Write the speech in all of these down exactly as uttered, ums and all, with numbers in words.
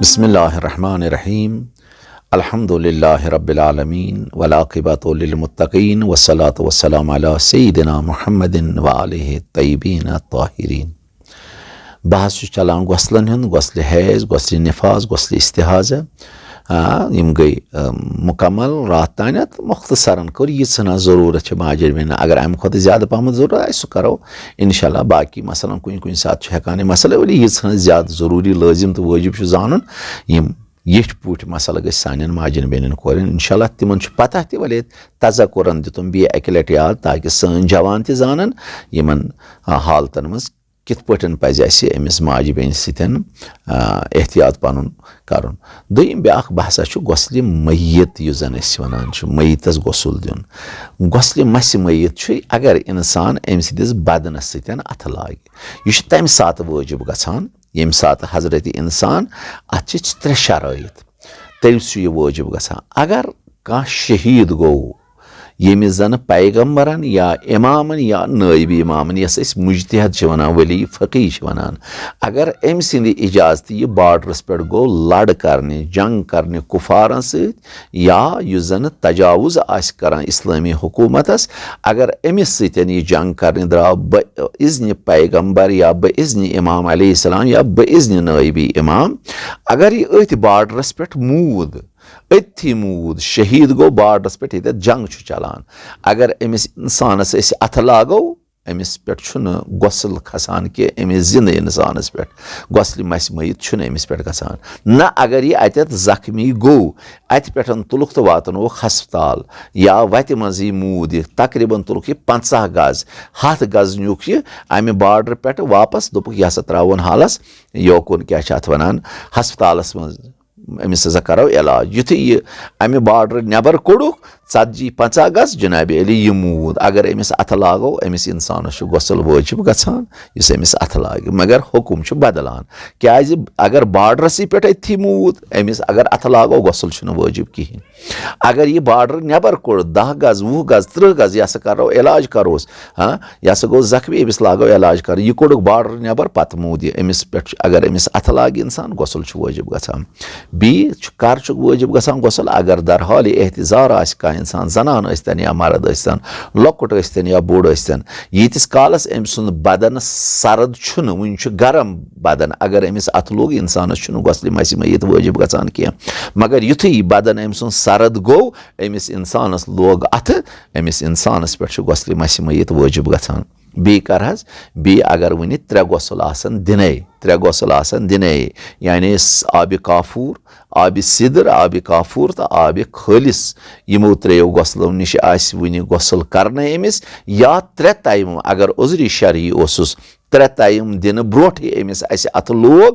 بسم اللہ الرحمن الرحیم۔ الحمد للہ رب العالمین، والعاقبۃ للمتقین، والصلاۃ والسلام علی سیدنا محمد وآلہ الطیبین الطاہرین۔ بحث چھُ چلان غسلن ہُنٛد، غسل حیض، غسل نفاس، غسل استحاضہ۔ آ، یِم گٔے، آ، مکمل راتھ تانٮ۪تھ۔ مختصراً کٔر ییٖژ ہنا ضروٗرت چھِ ماجہِ بیٚنہِ۔ اگر امہِ کھۄتہٕ زیادٕ پہمتھ ضروٗرت آسہِ، سُہ کرو انشاءاللہ۔ باقی مثلاً کُنہِ کُنہِ ساتہٕ چھُ ہٮ۪کان یہِ مسئلہٕ، ولی ییٖژ ہنا زیادٕ ضروٗری لٲزم تہٕ وٲجب چھُ زانُن، یِم یِتھۍ پٲٹھۍ مسئلہٕ گژھِ سانٮ۪ن ماجن بیٚنٮ۪ن کورٮ۪ن۔ انشاءاللہ تِمن چھُ پتہ تہِ، ولی تذکرن دِتُم بیٚیہِ اکہِ لٹہِ یاد، تاکہِ سٲنۍ جوان تہِ زانن یِمن، آ، حالتن منٛز کِتھ پٲٹھۍ پزِ اسہِ أمِس ماجہِ بیٚنہِ سۭتۍ، آ، احتیاط پنُن کرُن۔ دوٚیِم بیاکھ بحثا چھُ غسلِ میت، یُس زن أسۍ ونان چھِ، میتس غسل دیُن۔ غسلِ مسِ میت چھُ، اگر انسان أمۍ سٕنٛدِس بدنس سۭتۍ اتھٕ لاگہِ، یہِ چھُ تمہِ ساتہٕ وٲجب گژھان، ییٚمہِ ساتہٕ حضرت انسان اتھ چھِ ترٛےٚ شرٲیط، تیٚلہِ چھُ یہِ وٲجب گژھان۔ اگر کانٛہہ شہیٖد گوٚو، ییٚمِس زن پیغمبرن یا امامن یا نٲیب امامن، یس أسۍ مجتہد چھِ ونان، ولی فقیہ چھِ ونان، اگر أمۍ سٕنٛدِ اجازتہٕ یہِ بارڈرس پٮ۪ٹھ گوٚو لڑ کرنہِ، جنگ کرنہِ کفارن سۭتۍ، یا یُس زن تجاوز آسہِ کران اسلٲمی حکومتس، اگر أمِس سۭتۍ یہِ جنگ کرنہِ درٛاو بہ اذنِ پیغمبر یا بہ اذنِ امام علیہ السلام یا بہ اذنِ نٲیبی امام، اگر یہِ أتھۍ بارڈرس پٮ۪ٹھ موٗد، أتھی موٗد، شہیٖد گوٚو بارڈرس پٮ۪ٹھ، ییٚتٮ۪تھ جنگ چھُ چلان، اگر أمِس انسانس أسۍ اتھٕ لاگو، أمِس پٮ۪ٹھ چھُنہٕ غسل کھسان کینٛہہ، أمِس زِندٕ اِنسانَس پٮ۪ٹھ۔ غسلِ مسِ میت چھُنہٕ أمِس پٮ۪ٹھ گژھان۔ نہ اگر یہِ اَتٮ۪تھ زخمی گوٚو، اَتہِ پٮ۪ٹھ تُلُکھ تہٕ واتنووُکھ ہسپتال، یا وَتہِ منٛز یہِ موٗد یہِ، تقریٖباً تُلُکھ یہِ پنٛژاہ گز، ہَتھ گز نیوٗکھ یہِ اَمہِ بارڈرٕ پٮ۪ٹھ واپس، دوٚپُکھ، "یہِ ہسا ترٛاوون حالس یوکُن، کیٛاہ چھِ اَتھ وَنان، ہسپتالس منٛز۔" أمِس ہسا کرو علاج۔ یُتھُے یہِ اَمہِ بارڈرٕ نٮ۪بر کوٚڑُکھ، ژتجی پنٛژاہ گز، جناب علی، یہِ موٗد۔ اگر أمِس اَتھٕ لاگو، أمِس اِنسانَس چھُ غسل وٲجِب گژھان، یُس أمِس اَتھٕ لاگہِ۔ مگر حُکُم چھُ بدلان۔ کیٛازِ؟ اگر بارڈرَسٕے پٮ۪ٹھ أتھی موٗد، أمِس اگر اَتھٕ لاگو، غسل چھُنہٕ وٲجِب کِہیٖنۍ۔ اگر یہِ بارڈر نٮ۪بر کوٚڑ، دَہ گز، وُہ گز، تٕرٛہ گز، یہِ ہسا کرو علاج کروس، ہاں، یہِ ہسا گوٚو زخمی، أمِس لاگو علاج کرُن۔ یہِ کوٚڑُکھ بارڈر نٮ۪بر، پتہٕ موٗد یہِ۔ أمِس پٮ۪ٹھ چھُ، اگر أمِس اَتھٕ لاگہِ اِنسان، غسل چھُ وٲجِب گژھان۔ بیٚیہِ چھُ، کر چھُ وٲجِب گژھان غسل؟ اگر درحال یہِ احتضار آسہِ کانٛہہ اِنسان، زنان ٲسۍتن یا مرد ٲسۍتن، لۄکُٹ ٲسۍتن یا بوٚڑ ٲسۍتن، ییٖتِس کالس أمۍ سُنٛد بدن سرد چھُنہٕ، وُنہِ چھُ گرم بدن، اگر أمِس اَتھٕ لوٚگ، اِنسانس چھُنہٕ غسلِ مسِ میت وٲجِب گژھان کینٛہہ۔ مگر یُتھُے یہِ بدن أمۍ سُنٛد سرد گوٚو، أمِس اِنسانس لوگ اَتھٕ، أمِس اِنسانس پٮ۪ٹھ چھُ غسلِ مسِ میت وٲجِب گژھان۔ بیٚیہِ کر حظ؟ بیٚیہِ اگر وُنہِ ترٛےٚ غسل آسن دِنے، ترٛےٚ غسل آسن دِنے، یعنی س-، آبِ کافور، آبِ سدر، آبِ کافور تہٕ آبِ خٲلص، یِمو ترٛیٚیو غسلو نِش آسہِ وُنہِ غسل کرنے أمِس، یا ترٛےٚ تیمم، اگر عذرِ شرعی اوسُس، ترٛےٚ تیمم دِنہٕ برونٹھٕے أمِس اَسہِ اَتھٕ لوگ،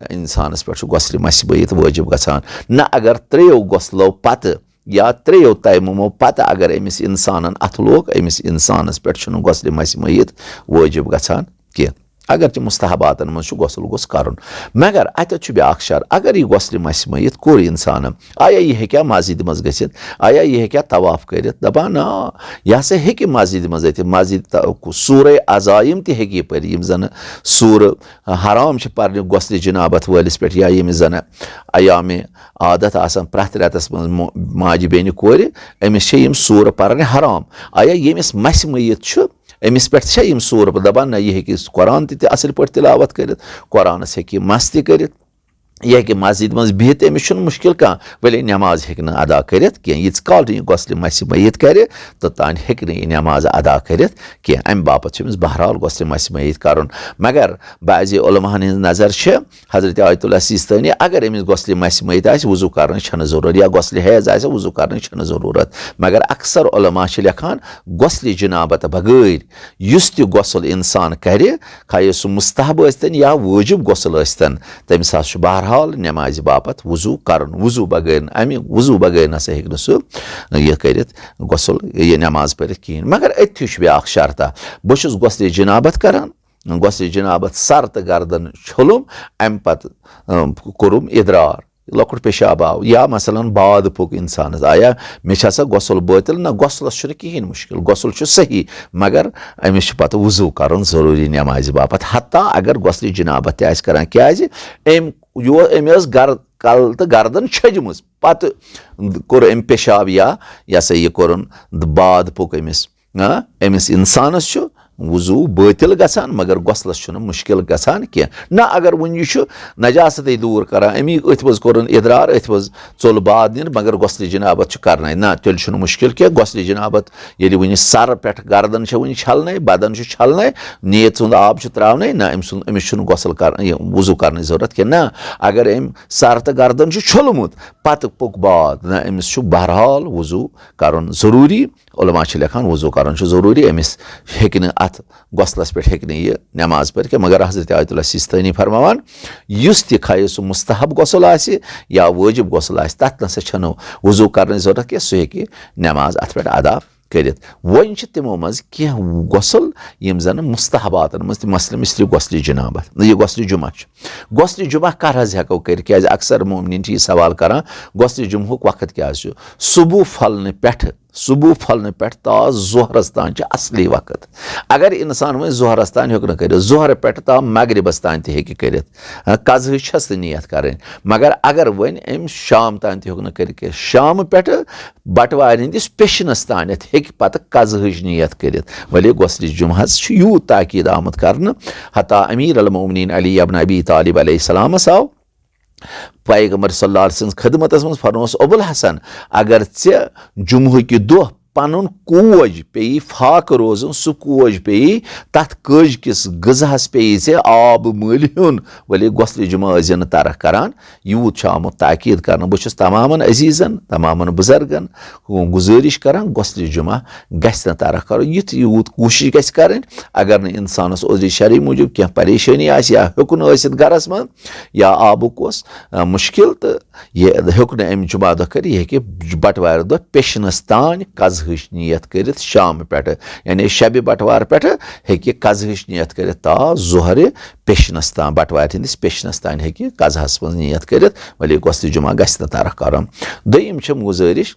اِنسانس پٮ۪ٹھ چھُ غسلِ مسِ میت وٲجِب گژھان۔ نہ اگر ترٛیٚیو غسلو پتہٕ یا ترٛیٚیو تیممو پتہٕ اگر أمِس اِنسانن اَتھٕ لوگ، أمِس اِنسانس پٮ۪ٹھ چھُنہٕ غسلِ مسِ میت وٲجِب گژھان کینٛہہ۔ اگرچہِ مستحباتن منٛز چھُ غسل گوٚژھ کرُن، مگر اَتٮ۪تھ چھُ بیٛاکھ شرط، اگر یہِ غسلِ مسِ میت کوٚر اِنسانن، آیا یہِ ہیٚکیٛاہ مسجدِ منٛز گٔژھِتھ؟ آیا یہِ ہیٚکیٛاہ طواف کٔرِتھ؟ دپان، آ، یہِ ہسا ہیٚکہِ مسجدِ منٛز أژِتھ، مسجد تہٕ سورہ عزائم تہِ ہیٚکہِ یہِ پٔرِتھ، یِم زن سورہ حرام چھِ پرنہِ غسلِ جنابت وٲلِس پٮ۪ٹھ، یا ییٚمِس زن ایامِ عادت آسان پرٛٮ۪تھ رٮ۪تس منٛز مو-، ماجہِ بیٚنہِ کورِ، أمِس چھِ یِم سوٗرٕ پرنہِ حرام۔ آیا ییٚمِس مسہِ میت چھُ، أمِس پٮ۪ٹھ چھا یِم سوٗرٕ پَرنہِ؟ دَپان، نہ، یہِ ہیٚکہِ قرآن تہِ، تہِ اَصٕل پٲٹھۍ تِلاوت کٔرِتھ، قرآنس ہیٚکہِ یہِ مَس تہِ کٔرِتھ، یہِ ہیٚکہِ مسجد منٛز بِہِتھ، أمِس چھُنہٕ مُشکِل کانٛہہ، ولی نٮ۪ماز ہیٚکہِ نہٕ ادا کٔرِتھ کینٛہہ۔ ییٖتِس کال نہٕ یہِ غسلِ مسِ میت کَرِ، توٚتام ہیٚکہِ نہٕ یہِ نٮ۪ماز ادا کٔرِتھ کینٛہہ۔ اَمہِ باپتھ چھِ أمِس بہرحال غسلِ مسِ میت کَرُن۔ مگر بعضِ علماہن ہٕنٛز نظر چھِ، حضرت آیت اللہ سیستانی، اگر أمِس غسلِ مسِ میت آسہِ، وضو کرنٕچ چھنہٕ ضروٗرت، یا غسلِ حیض آسہِ، وضو کرنٕچ چھنہٕ ضروٗرت۔ مگر اکثر علماء چھِ لیکھان، غسلِ جنابت بغٲر یُس تہِ غسل انسان کرِ، خواہ سُہ مستحب ٲسۍتن یا وٲجب غسل ٲسۍتن، تٔمِس حظ چھُ بہرحال نمازِ باپتھ وضو کرُن۔ وضو بغٲر نہٕ، امہِ وضو بغٲر نسا ہیٚکہِ نہٕ سُہ یہِ کٔرِتھ، غسل، یہِ نماز پٔرِتھ کِہیٖنۍ۔ مگر أتھی چھُ بیٛاکھ شرطا، بہٕ چھُس غسلِ جنابت کران، غسلِ جنابت سر تہٕ گردن چھوٚلُم، امہِ پتہٕ، اۭں، کوٚرُم ادرار، لۄکُٹ پیشاب آو، یا مثلاً باد پھوٚک انسانس، آیا مےٚ چھا سا غسل باطل؟ نہ، غسلس چھُنہٕ کِہیٖنۍ مُشکل، غسل چھُ صحیح، مگر أمِس چھُ پتہٕ وضو کرُن ضروٗری نمازِ باپتھ، حتیٰ اگر غسلِ جنابت تہِ آسہِ کران۔ کیازِ؟ أمۍ یو-، أمۍ ٲس گر-، کلہٕ تہٕ گردن چھٔجمٕژ، پتہٕ کوٚر أمۍ پیشاب یا، یہِ ہسا یہِ کوٚرُن، باد پوٚک أمِس۔ آ، أمِس اِنسانَس چھُ وضوٗ بٲطِل گژھان، مگر غۄسلَس چھُنہٕ مُشکِل گژھان کینٛہہ۔ نہ، اگر وۄنۍ یہِ چھُ نجاستٕے دوٗر کران، أمی أتھۍ منٛز کوٚرُن اِدرار، أتھۍ منٛز ژوٚل باد نیُن، مگر غۄسلہِ جنابت چھُ کرنَے۔ نہ، تیٚلہِ چھُنہٕ مُشکِل کینٛہہ۔ غۄسلہِ جنابت ییٚلہِ وٕنہِ سرٕ پٮ۪ٹھ گردن چھےٚ وٕنہِ چھلنَے، بدن چھُ چھلنَے، نیت سُنٛد آب چھُ ترٛاونَے، نہ، أمۍ سُنٛد، أمِس چھُنہٕ غۄسل کرنہٕ، یہِ وضوٗ کرنٕچ ضروٗرت کینٛہہ۔ نہ، اگر أمۍ سر تہٕ گردن چھُ چھوٚلمُت، پتہٕ پوٚک باد، نہ، أمِس چھُ بہرحال وضوٗ کرُن ضروٗری۔ علماء چھِ لیکھان، وضوٗ کرُن چھُ ضروٗری، أمِس ہیٚکہِ نہٕ اَتھ غۄسلَس پٮ۪ٹھ ہیٚکہِ نہٕ یہِ نٮ۪ماز پٔرِتھ کینٛہہ۔ مگر حضرت آیت اللہ سیستانی فرماوان، یُس تہِ خواہے سُہ مستحب غۄسل آسہِ یا وٲجِب غۄسل آسہِ، تَتھ نہ سا چھَنہٕ وضوٗ کرنٕچ ضروٗرت کینٛہہ، سُہ ہیٚکہِ نٮ۪ماز اَتھ پٮ۪ٹھ ادا کٔرِتھ۔ وۄنۍ چھِ تِمو منٛز کینٛہہ غۄسل یِم زَن مستحباتن منٛز تہِ، مثلاً مثلِ غۄسلِ جنابت، یہِ غۄسلِ جمعہ چھُ۔ غۄسلِ جمعہ کر حظ ہٮ۪کو کٔرِتھ؟ کیازِ اکثر مومنیٖن چھِ یہِ سوال کران، غۄسلِ جمعہُک وقت کیازِ چھُ؟ صبح پھۄلنہٕ پٮ۪ٹھٕ، صبح پھۄلنہٕ پٮ۪ٹھ تا ظہرس تام چھِ اصلی وقت۔ اگر انسان وۄنۍ ظہرس تام ہیوٚک نہٕ کٔرِتھ، ظہرٕ پٮ۪ٹھ تا مغربس تام تہِ ہیٚکہِ کٔرِتھ، ہاں، قضہٕچ چھس نہٕ نیت کرٕنۍ۔ مگر اگر وۄنۍ أمۍ شام تام تہِ ہیوٚک نہٕ کٔرِتھ کینٛہہ، شامہٕ پٮ۪ٹھٕ بٹوارِ ہٕنٛدِس پیشنس تامَتھ ہیٚکہِ پتہٕ قضہٕچ نیت کٔرِتھ۔ ولے غۄسلِ جمعہ حظ چھُ یوٗت تاکید آمُت کرنہٕ، حتیٰ امیر المومنین علی ابن ابی طالب علیہ السلامس آو پیغمبر صلی اللہ علیہ وسلم سٕنٛز خدمتس منٛز، فرموس، ابو الحسن، اگر ژےٚ جمعہ کہِ دۄہ پنُن کوج پیٚیہِ فاقہٕ روزُن، سُہ کوج پیٚیہِ تتھ کٔج کِس غذاہس پیٚیہِ ژےٚ آب مٔلۍ ہیوٚن، ولے غۄسلِ جمعہ ٲسۍ زِ نہٕ ترک کران۔ یوٗت چھُ آمُت تاکید کرنہٕ۔ بہٕ چھُس تمامن عزیزن، تمامن بُزرگن گُزٲرِش کران، غۄسلِ جمعہ گژھِ نہٕ ترک کرُن۔ یُتھ یوٗت کوٗشِش گژھِ کرٕنۍ، اگر نہٕ انسانس عذرِ شرعی موٗجوٗب کینٛہہ پریشٲنی آسہِ یا ہیوٚک نہٕ ٲسِتھ گرس منٛز، یا آبُک اوس، آ، مُشکِل، تہٕ یہِ ہیوٚک نہٕ اَمہِ جمعہ دۄہ کٔرِتھ، یہِ ہیٚکہِ بٹوارِ دۄہ پیشنس تام قضہٕچ نیت کٔرِتھ شامہٕ پٮ۪ٹھٕ، یعنی شبِ بٹوار پٮ۪ٹھٕ ہیٚکہِ قضہٕچ نیت کٔرِتھ تا ظہرِ پیشنس تام، بٹوارِ ہٕنٛدِس پیشنس تام ہیٚکہِ قضہس منٛز نیت کٔرِتھ، ولے غۄسلِ جمعہ گژھِ نہٕ ترک کرُن۔ دوٚیِم چھم گُزٲرِش،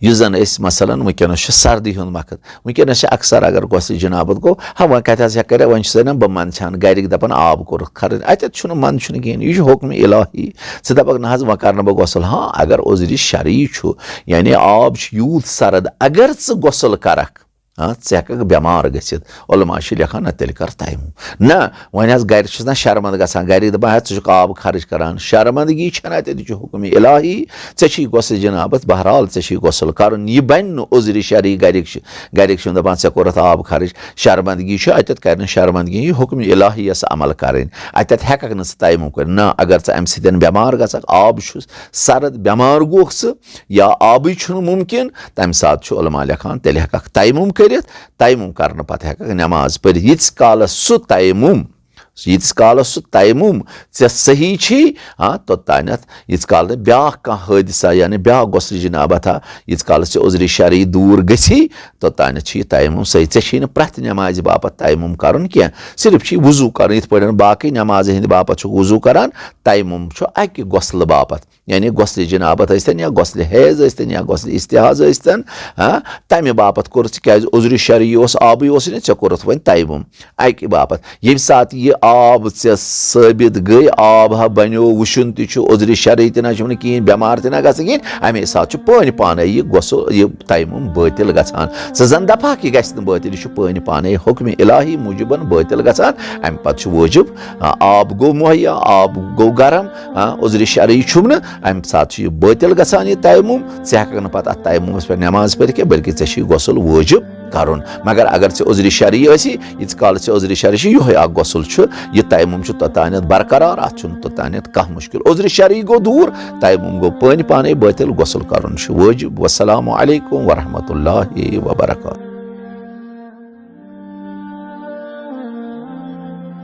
یُس زن أسۍ مثلاً وٕنکیٚنس چھُ سردی ہُنٛد وقت، وٕنکیٚنس چھِ اکثر اگر غۄسلِ جنابت گوٚو، ہا، وۄنۍ کتہِ حظ ہٮ۪کہٕ کٔرِتھ، وۄنۍ چھُ سا نہ بہٕ منٛدچھان، گرِکۍ دپان آب کوٚرُکھ خرٕچ، اتٮ۪تھ چھُنہٕ منٛدچھُن کِہیٖنۍ، یہِ چھُ حُکمِ الٰہی۔ ژٕ دپکھ نہ حظ وۄنۍ کرٕ نہٕ بہٕ غۄسل، ہاں، اگر عذرِ شرعی چھُ، یعنی آب چھُ یوٗت سرد، اگر ژٕ غۄسل کرکھ، ہاں، ژٕ ہٮ۪ککھ بٮ۪مار گٔژھِتھ۔ علماء چھِ لیکھان، نہ، تیٚلہِ کر تیمم۔ نہ، وۄنۍ حظ گرِ چھُس نہ شرمند گژھان، گرِکۍ دپان، ہے، ژٕ چھُکھ آب خرٕچ کران، شرمندگی چھنہٕ اتٮ۪تھ، یہِ چھُ حُکمِ الٰہی۔ ژےٚ چھُے غۄسلِ جنابت، بہرحال ژےٚ چھُے غۄسل کرُن، یہِ بنہِ نہٕ عذرِ شرعی۔ گرِکۍ چھِ، گرِکۍ چھِ دپان، ژےٚ کوٚرُتھ آب خرٕچ، شرمندگی چھُ اتٮ۪تھ، کرِ نہٕ شرمندگی، یہِ حُکمِ الٰہی یس عمل کرٕنۍ۔ اتٮ۪تھ ہٮ۪ککھ نہٕ ژٕ تیمم کٔرِتھ۔ نہ، اگر ژٕ امہِ سۭتۍ بٮ۪مار گژھکھ، آب چھُس سرد، بٮ۪مار گوٚکھ ژٕ، یا آبٕے چھُنہٕ مُمکِن، تمہِ ساتہٕ چھُ علماء لیکھان، تیٚلہِ ہٮ۪ککھ تیمم کٔرِتھ، تیمم کرنہٕ پتہٕ ہٮ۪ککھ نٮ۪ماز پٔرِتھ۔ ییٖتِس کالس سُہ تیمم، ییٖتِس کالس سُہ تیمم ژےٚ صحیح چھی، ہاں، توٚتانٮ۪تھ، ییٖتِس کالس نہٕ بیٛاکھ کانٛہہ حٲدثہ، یعنی بیٛاکھ غۄسلِ جنابت ہا، ییٖتِس کالس ژےٚ عذرِ شرعی دوٗر گژھی، توٚتانٮ۪تھ چھُ یہِ تیمم صحیح۔ ژےٚ چھُے نہٕ پرٛٮ۪تھ نٮ۪مازِ باپتھ تیمم کرُن کینٛہہ، صرف چھُے وضوٗ کرُن، یِتھ پٲٹھۍ باقٕے نٮ۪مازِ ہٕنٛدِ باپتھ چھُکھ وضوٗ کران، تیمم چھُ اکہِ غۄسلہٕ باپتھ۔ یعنی غۄسلِ جنابت ٲسۍتن یا غۄسلِ حیض ٲسۍتن یا غۄسلِ استحاضہ ٲسۍتن، ہاں، تمہِ باپتھ کوٚرُتھ ژےٚ، کیازِ عذرِ شرعی اوس آبٕے اوسُے نہٕ، ژےٚ کوٚرُتھ وۄنۍ تیمم اکہِ باپتھ۔ ییٚمہِ ساتہٕ یہِ آب ژےٚ ثٲبت گٔے، آب ہا بنیو، وُشُن تہِ چھُ، عذرِ شرعی تہِ نہ چھُ نہٕ کِہیٖنۍ، بٮ۪مار تہِ نہ گژھِ کِہیٖنۍ، امی ساتہٕ چھُ پٲنۍ پانے یہِ غۄسل، یہِ تیمم بٲطل گژھان۔ ژٕ زن دپہٕ ہاکھ یہِ گژھِ نہٕ بٲطل، یہِ چھُ پٲنۍ پانے حُکمِ الٰہی موٗجوٗبن بٲطل گژھان۔ امہِ پتہٕ چھُ وٲجب، آ، آب گوٚو مُہیا، آب گوٚو گرم، ہاں، عذرِ شرعی چھُم نہٕ، امہِ ساتہٕ چھُ یہِ بٲطل گژھان یہِ تیمم۔ ژٕ ہٮ۪ککھ نہٕ پتہٕ اتھ تیممس پٮ۪ٹھ نٮ۪ماز پٔرِتھ کینٛہہ، بلکہِ ژےٚ چھُے غسل وٲجب کرُن۔ مگر اگر ژےٚ عذرِ شرعی ٲسی، ییٖتِس کالس ژےٚ عذرِ شرعی چھُ، یِہوٚے اکھ غسل چھُ، یہِ تیمم چھُ توٚتانٮ۪تھ برقرار، اتھ چھُنہٕ توٚتانٮ۪تھ کانٛہہ مُشکل۔ عذرِ شرعی گوٚو دوٗر، تیمم گوٚو پٲنۍ پانے بٲطل، غسل کرُن چھُ وٲجب۔ والسلام علیکم ورحمۃ اللہ وبرکاتہ۔